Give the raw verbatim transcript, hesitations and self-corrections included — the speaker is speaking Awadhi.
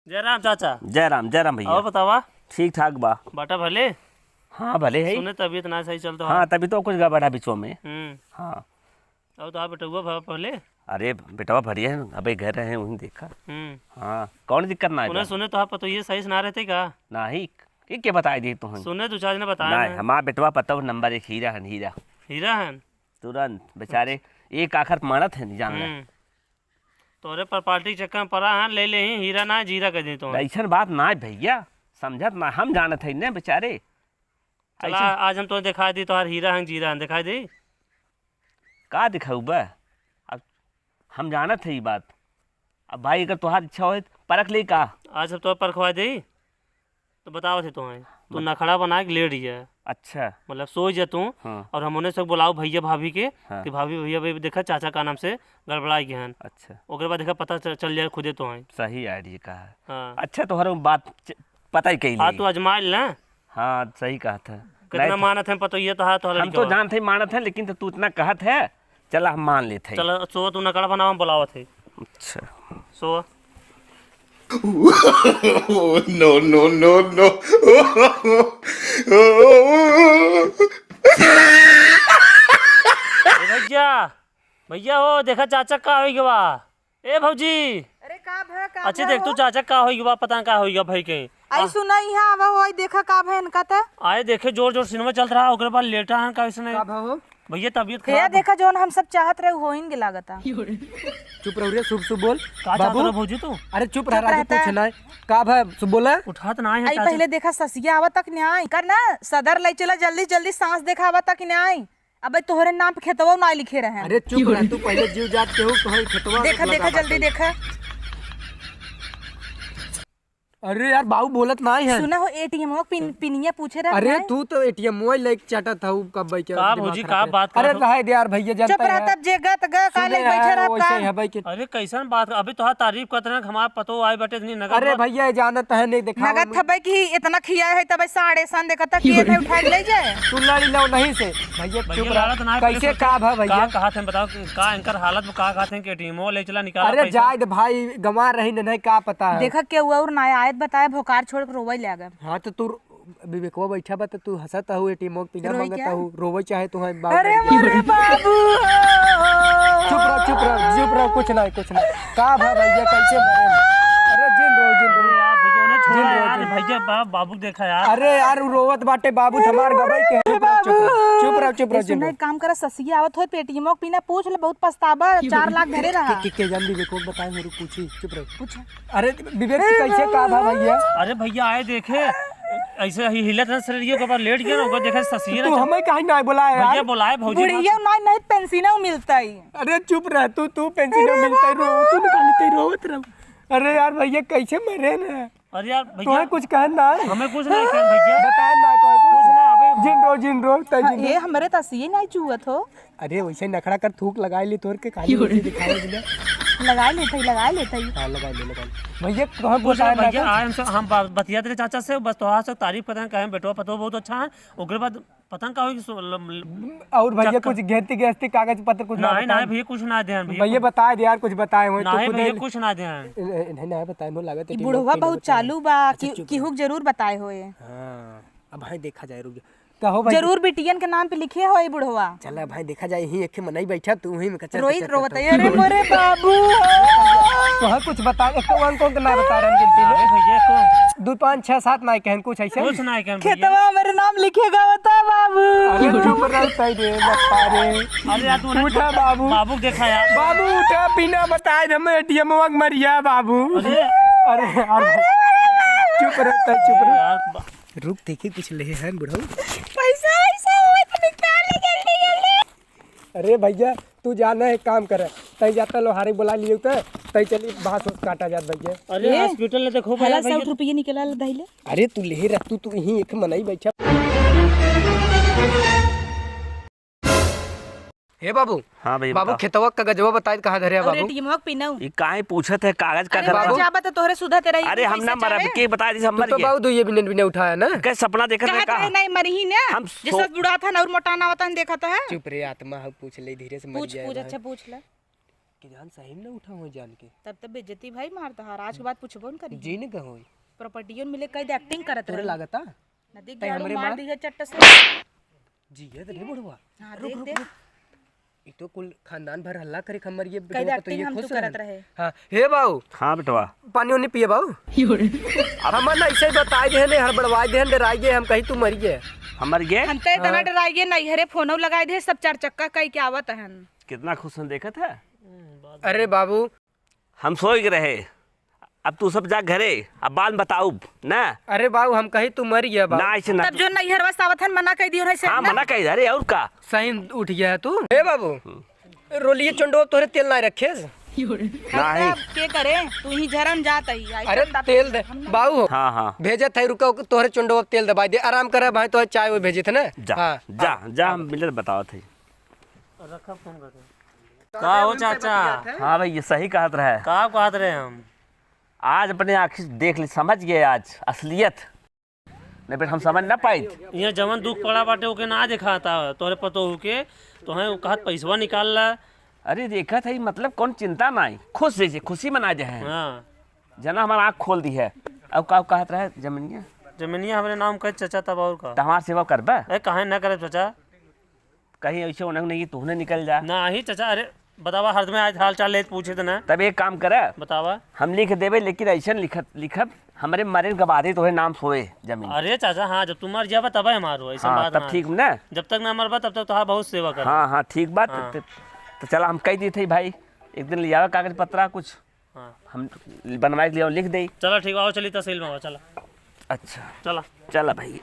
जय राम चाचा। जय राम, जय राम भैया। और बतावा? ठीक ठाक बा। बाटा भले? हाँ, भले है। सुने तबीयत ना सही चलत हाँ, है। तबीयत तो कुछ गड़बड़ है बीचों में। हम्म। हाँ। और तो बेटुआ भा-, भले? अरे, बेटवा बढ़िया है, अबे घर रहे, वहीं देखा। हम्म। हाँ, कौन दिक्कत ना है उन्हें बा? सुने तो आप पतोहिए सही से ना रहते का? नाही, के, के बताए दी तुहन? सुने दो चार जने बताए नाही, हैं। हमार बेटवा पतोह नंबर एक हीरा हन, हीरा। हीरा हन? तुरंत, बेचारे, एक आखर मानत है, नहीं जान ले। हम्म। तोरे पर पार्टी चक्कर में पड़ा है, ले ले ही, हीरा ना, जीरा कर दी तो। ऐसन बात ना है भैया, समझत ना, हम जानत है ने बेचारे। चला, ऐसे आज हम तो दिखा दी, तोहार हीरा हन, जीरा हन, दिखाई दी। का दिखाऊ बा? अब हम जानत है ई बात। अब भाई, अगर तोहार इच्छा होए, तो परख ले का? आज हम तो परखवा दे, तो बतावत है तोहें। तू बत- नखड़ा बना के लेट जा। अच्छा। मतलब, सोच जा तू, हाँ। और हम उन्हें सब बुलाओ भैया भाभी के, हाँ। कि भाभी भैया, भाई देखा, चाचा का नाम से गड़बड़ाई गए हैं। अच्छा। ओकरे बाद देखा, पता चल, चल जाए खुदे तोहें। सही idea कहा है। हाँ। अच्छा, तोहर बात च-, पता ही कही हाँ, ले। तू आजमा ले। हाँ, सही कहत है। कितना नहीं तो मानत है पतोहिया तो, हाँ, तोहरा हम तो लड़कवा। जानत है मानत है, लेकिन तो तू इतना कहत है, चला हम मान लेत है। चला, सो तू नकड़ा बनावा, हम बुलावत है। अच्छा। सो। No, no, no, no। ए भैया, भैया हो, देखा चाचा का होइ गवा। ए भौजी। अरे का भा, का अच्छा भा देख, तू हो? चाचा का होई बा, पता ना का होई बा भाई के। आई आ। सुना, इहाँ आवा हो, आई देखा का भा इनका त। आए देखे, जोर जोर सिनेमा चलत रहा, ओकरे बाद लेटा हन का इसने। का भा हो? भैया तबीयत हे खराब है। देखा, जौन हम सब चाहत रहे, होइन के लागता। चुप रहो रे, शुभ शुभ बोल। का चाहत बाबू। रहो भौजी तू? अरे चुप रह चुप राजू, रहता कुछ है। ना। का भा, शुभ बोला। उठात ना है आई चाचा। पहले देखा ससिया आवा तक न्याय कर ना, सदर ले चला जल्दी जल्दी, सांस देखावा तक न्याय। अबे तोहरे नाम पे खेतवा ना लिखे रहे। अरे चुप रह तू, पहले जीव जात के हो, तोहरे खेतवा देखा, मतलब देखा, का जल्दी बात है? देखा। अरे यार, बाबू बोलत नाहीं है। सुना हो, एटीएम हो, पिन-, पिनिया पूछे रहा अरे है। तू तो एटीएम मोबाइल लेके चाटत हऊ, कब भाई क्या का दिमाग भौजी, खराब का है? बात अरे करत हो? रहे दे यार, भैया जानता चुप रह, है। तब जे गत ग, का सुने लेके बैठे है, रहा वैसे का? ही है भाई के। अरे कैसन बात, अभी तोहार तारीफ करत रहे, हमार पतो आए बाटे इतनी नगद अरे बात। भैया, जानत है, नहीं देखा नगद हम। थबे की इतना खिया है, तबे साढ़े सान देखा था, के नहीं उठा के ले जाए। तू लड़ी लो नहीं से, भैया भैया चुप रह। लड़त ना है, कैसे पुलिस का भा भैया? का कहत हैं बताओ, का इनकर हालत में का कहत हैं कि एटीएमो ले चला निकाला अरे पैसा? जाए दे भाई, गंवा रही नहीं, का पता है। देखा केहू और ना आयत बताए, भोकार छोड़ के रोवे लागे। हाँ, तो तू विवेकवा बैठा बा, तो तू हंसत हऊ, एटीएमो के पिना रोई मांगत क्या? हऊ, रोवे चाहे तू है बाबू अरे बैठ के। मोरे बाबू। चुप रह, चुप रह, चुप रह, कुछ नहीं, कुछ नहीं। का भा भैया, कैसे मरे? अरे जिन रहो, जिन रहो। अरे यार, भैया, उन्हें छोड़ा जिन रहो, यार, जिन। भैया, बा-, बाबू देखा यार। अरे यार, उ रोवत बाटे, बाबू हमार गबई के। चुप रह, चुप रह, चुप रह, चुप रह, ए, जिन सुन, रहो। एक काम करा, ससिया आवत हो, पेटीएमो के पिना पूछ ले, बहुत पछतावा, चार लाख धरे रहा। के, के, के जान विवेकवा बताए, मेरे पूछी, चुप रहो। पूछा। अरे विवेक जी, कैसे का भा भैया? अरे भैया आए देखे, ऐसे ही हिलत रहत शरीर, ओकर बाद लेट गया ना, ओकर देखे ससिए तू ना। हमें काहे ना बोलाए यार? भैया बोलाए भौजी बुढ़िया बात। ना, नहीं पेंसिनो मिलता ही। अरे चुप रह तू, तू पेंसिनो मिलता ही रो, तू निकालते ही रोवत रहो। अरे यार भैया कैसे मरे ना? अरे यार भैया तुम्हें कुछ कहन ना है? हमें कुछ नहीं कहन भैया। बताए ना तो कुछ ना, अबे जिन रो, जिन रो, तय हाँ, जिन रो। ये हमरे तसिए नहीं चुअत हो। अरे वैसे नखड़ा कर थूक लगाए ली तोर के काली वैसे दिखावे बिना। लगाए लेते ही, लगाए लेते ही। हाँ, लगाए ले, लगाए ले। भैया, कहाँ कुछ कुछ ना, है ना भैया, कुछ? आए हम सब, हम बा-, बतियात रहे चाचा से, बस तोहार सब तारीफ करते हैं, कहे बेटवा पतोह बहुत अच्छा है, ओकरे बाद पता न का होई कि सो-, ल-, ल-, और भैया, चक्कर। कुछ घेरती गेस्ती कागज पत्र कुछ ना नहीं, बताए? नहीं भैया, कुछ ना दे भैया, भैया, कुछ बताए दे यार, कुछ बताए होए तो नहीं खुद भैया, ही कुछ ना दे। ए, ए, नहीं, नहीं बताए, मोर लागत है ई कि बुढ़वा मोर बहुत बताए। चालू बा, अच्छा, कि, चुप रहो। केहू जरूर बताए होए। हाँ, अब भाई देखा जाए, रुक जा। कहो भाई। जरूर बिटियन के नाम पे लिखे हो ई बुढ़वा। चला भाई, देखा जाए, यहीं एक मनई बैठा, तू वहीं में कचर रोई कचर रोवत करता है, है। अरे मोरे बाबू। तोहे कुछ बता, एक तो कौन कौन के नाम बता रहे हैं गिनती में? अरे भैया, कौन? दो, पाँच, छह, सात नाई कहन, कुछ ऐसे? कुछ नाई कहन भैया। खेतवा मेरे नाम लिखेगा बता बाबू। अरे चुप रह, सही रे, बता रे। अरे यार, तू उठा बाबू। बाबू देखा यार। बाबू उठा, बिना बताए हम एटीएम मरिया बाबू। अरे। अरे, अरे। चुप रह, तय चुप रह। यार, बा- रुक, देखी कुछ ले हैं बुढ़ऊ। पैसा वैसा हो तो निकाल ले जल्दी जल्दी। अरे भैया, तू जाना एक काम कर, तय जाता लोहारे बुला लियो तो, तय चली बांस उस काटा जात भैया। अरे ए, हॉस्पिटल में देखो भैया, भैया। साठ रुपये निकला ले दहिले। अरे तू ले रह, तू, तू यहीं एक मनई बैठा। हे बाबू। हाँ भैया, बाबू, बताओ। खेतवा का गजवा बताई, कहाँ धरे है अरे, बाबू? टीमवा के पिनऊ। ई काहे पूछत है, कागज का अरे, धरे बाबू। है? जाबा तो तोहरे सुधा तेरा ही अरे, हम पैसा ना मरब, चाहे। के बता दी, हम तू मर तो गए। बाबू दुइये मिनट भी नहीं उठाया ना। के सपना देखत रहे कहत का? रहे नहीं मरही ना। हम जे सो- सस बुढ़ा था ना और मोटाना होता है, देखा तो है। चुप रे आत्मा, हम पूछ ले धीरे से, मर पूछ, जाए पूछ, भाई। अच्छा पूछ ले। कि जान सही में ना उठा हो जान के। तब तब बेइज्जती भाई मार तहार, आज के बाद पूछबो न करी। जी न कहो। प्रॉपर्टियों मिले कई दे एक्टिंग करत तोरे रहे। लागता? न देख तै गया, हमरे मार मार। दी है चट्ट से। जी है तो रे बुढ़वा। हाँ, रुक, देख, रुक, देख। रुक। ई तो कुल खानदान भर हल्ला करे, हमर ये कई बेटवा तो एक्टिंग ये हम खुश तू करत रहन। रहे। हाँ, हे बाऊ। हाँ बेटवा। पानी उनी पिए बाऊ। अब हमन ऐसे ही बताई देहन, हड़बड़वाई देहन, डराई गए, हम कहीं तू मरी गए। हम मर गए? हम तो इतना हाँ। डराई गए, नैहरे फोनो लगाई दे, सब चार चक्का कई के आवत हन। कितना खुश हन, देखत है? अरे बाबू। हम सोए के रहे, अब तू सब जा घरे, अब बाद में बताउब ना। अरे बाबू, हम कही तू मर गया बाबू। ना, ऐसे ना तब तू जो नैहरवा से आवत हन, मना कह दियो ना इसे हाँ, ना। मना कह दे। अरे और का? सही उठ गया है तू। ए बाबू, रोलिए चंडो तोरे तेल ना रखे। नहीं। अब के करे, तू ही झरन जात ही। अरे तेल दे बाबू। हाँ, हाँ। भेजत है, रुको, तोहरे चंडो तेल दबाई दे, आराम करे भाई, तोहरे चाय वो भेजे थे ना। जा, हाँ, जा, हाँ। जा, हम मिलत बतावत है। रखा फोन करके। का हो चाचा? हाँ भाई, ये सही कहत रहे। का कहत रहे हम? आज अपने आँखी देख ली, समझ गए आज असलियत। नहीं बेटा, हम समझ ना पाइत। यहाँ जवन दुख पड़ा बाटे, ओके ना देखाता है। तोहरे पतोहू के, तोहे कहत पैसवा निकाल ला। अरे देखत है, मतलब कौन चिंता नाई, खुश जैसे खुशी मना जाए। हाँ। जना हमारा आँख खोल दी है। अब का कहत रहे जमीनिया? जमीनिया हमरे नाम कर चाचा, तब और का? तो हमार सेवा करबा? ए, काहे ना करे चाचा? कहीं ऐसे उन्हें नहीं कि तूने निकल जा। नाही चाचा, अरे बतावा, हर में आज हाल चाल लेत पूछे तो ना। तब एक काम करे, बतावा। हम लिख देबे, लेकिन ऐसे लिखत, लिखब, हमरे मरे के बादे तोहे नाम सोए जमीन। अरे चाचा, हाँ, जब तू मर जाबे तबे हमारो, ऐसा हाँ, बात तब ना। ठीक ना। जब तक ना मरबा तब तक तोहार बहुत सेवा कर। हाँ, हाँ, ठीक बात। हाँ। तो, तो चला, हम कह दी थे भाई, एक दिन ले आवे कागज पत्रा कुछ, हाँ। हम बनवाए के लिए लिख दे। चला ठीक बा, आओ चली तहसील में, आओ, चला। अच्छा। चला। चला भाई।